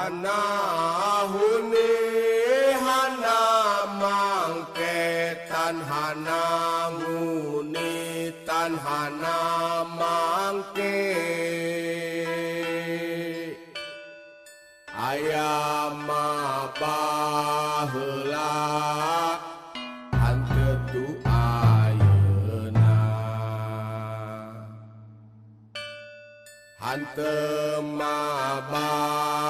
Hana huni hana mangke tan hana nguni tan hana mangke aya ma baheula hanteu tu ayeuna hanteu ma baheula.